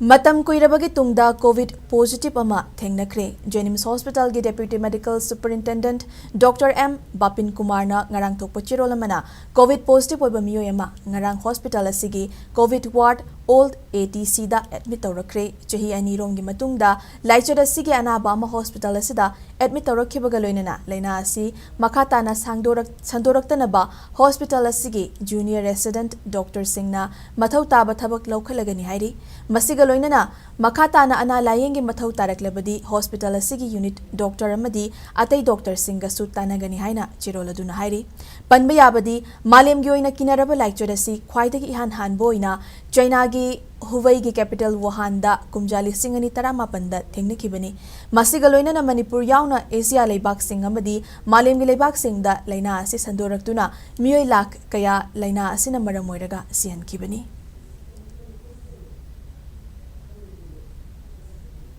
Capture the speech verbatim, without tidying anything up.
ꯃꯇꯝ ꯀꯨꯏꯔꯕꯒꯤ ꯇꯨꯡꯗ COVID positive ꯑꯃ ꯊꯦꯡꯅꯈ꯭ꯔꯦ꯫ ꯖꯦꯅꯤꯝꯁ ꯍꯣꯁꯄꯤꯇꯥꯜꯒꯤ ꯗꯦꯄ꯭ꯌꯨꯇꯤ ꯃꯦꯗꯤꯀꯦꯜ ꯁꯨꯄꯔꯤꯟꯇꯦꯟꯗꯦꯟꯠ ꯗꯣꯛꯇꯔ ꯑꯦꯝ ꯕꯥꯄꯤꯟ ꯀꯨꯃꯥꯔꯅ ꯉꯔꯥꯡ ꯊꯣꯛꯄ ꯆꯦꯔꯣꯜ ꯑꯃꯅ ꯀꯣꯚꯤꯗ ꯄꯣꯖꯤꯇꯤꯚ ꯑꯣꯏꯕ ꯃꯤꯑꯣꯏ ꯑꯃ ꯉꯔꯥꯡ ꯍꯣꯁꯄꯤꯇꯥꯜ ꯑꯁꯤꯒꯤ ꯀꯣꯚꯤꯗ ꯋꯥꯔꯗ ꯑꯣꯜꯗ ꯑꯦ ꯇꯤ ꯁꯤꯗ ꯑꯦꯗꯃꯤꯠ ꯇꯧꯔꯛꯈ꯭ꯔꯦ꯫ ꯆꯍꯤ ꯑꯅꯤꯔꯣꯝꯒꯤ ꯃꯇꯨꯡꯗ ꯂꯥꯏꯆꯠ ꯑꯁꯤꯒꯤ ꯑꯅꯥꯕ ꯑꯃ ꯍꯣꯁꯄꯤꯇꯥꯜ ꯑꯁꯤꯗ ꯑꯦꯗꯃꯤꯠ ꯇꯧꯔꯛꯈꯤꯕꯒ ꯂꯣꯏꯅꯅ ꯂꯥꯏꯅꯥ ꯑꯁꯤ ꯃꯈꯥ ꯇꯥꯅ ꯁꯥꯡꯗꯣꯔꯛ-, ꯁꯟꯗꯣꯔꯛꯇꯅꯕ ꯍꯣꯁꯄꯤꯇꯥꯜ ꯑꯁꯤꯒꯤ ꯖꯨꯅꯤꯌꯔ ꯔꯦꯁꯤꯗꯦꯟꯠ ꯗꯣꯛꯇꯔꯁꯤꯡꯅ ꯃꯊꯧ ꯇꯥꯕ ꯊꯕꯛ ꯂꯧꯈꯠꯂꯒꯅꯤ ꯍꯥꯏꯔꯤ꯫ ꯃꯁꯤꯒ ꯂꯣꯏꯅꯅ ꯃꯈꯥ ꯇꯥꯅ ꯑꯅꯥ ꯂꯥꯌꯦꯡꯒꯤ ꯃꯊꯧ ꯇꯥꯔꯛꯂꯕꯗꯤ ꯍꯣꯁꯄꯤꯇꯥꯜ ꯑꯁꯤꯒꯤ ꯌꯨꯅꯤꯠ ꯗꯣꯛꯇꯔ ꯑꯃꯗꯤ ꯑꯇꯩ ꯗꯣꯛꯇꯔꯁꯤꯡꯒꯁꯨ ꯇꯥꯟꯅꯒꯅꯤ ꯍꯥꯏꯅ ꯆꯦꯔꯣꯜ ꯑꯗꯨꯅ ꯍꯥꯏꯔꯤ꯫ ꯄꯟꯕ ꯌꯥꯕꯗꯤ, ꯃꯥꯂꯦꯝꯒꯤ ꯑꯣꯏꯅ ꯀꯤꯅꯔꯕ ꯂꯥꯏꯆꯠ ꯑꯁꯤ ꯈ꯭ꯋꯥꯏꯗꯒꯤ ꯏꯍꯥꯟ ꯍꯥꯟꯕ ꯑꯣꯏꯅ ꯆꯥꯏꯅꯥꯒꯤ ꯍꯨꯕꯩꯒꯤ ꯀꯦꯄꯤꯇꯦꯜ ꯋꯨꯍꯥꯟꯗ ꯀꯨꯝꯖꯥ ꯂꯤꯁꯤꯡ ꯑꯅꯤ ꯇꯔꯥꯃꯥꯄꯟꯗ ꯊꯦꯡꯅꯈꯤꯕꯅꯤ꯫ ꯃꯁꯤꯒ ꯂꯣꯏꯅꯅ ꯃꯅꯤꯄꯨꯔ ꯌꯥꯎꯅ ꯑꯦꯁꯤꯌꯥ ꯂꯩꯕꯥꯛꯁꯤꯡ ꯑꯃꯗꯤ ꯃꯥꯂꯦꯝꯒꯤ ꯂꯩꯕꯥꯛꯁꯤꯡꯗ ꯂꯥꯏꯅꯥ ꯑꯁꯤ ꯁꯟꯗꯣꯔꯛꯇꯨꯅ ꯃꯤꯑꯣꯏ ꯂꯥꯈ ꯀꯌꯥ ꯂꯥꯏꯅꯥ ꯑꯁꯤꯅ ꯃꯔꯝ ꯑꯣꯏꯔꯒ ꯁꯤꯍꯟꯈꯤꯕꯅꯤ꯫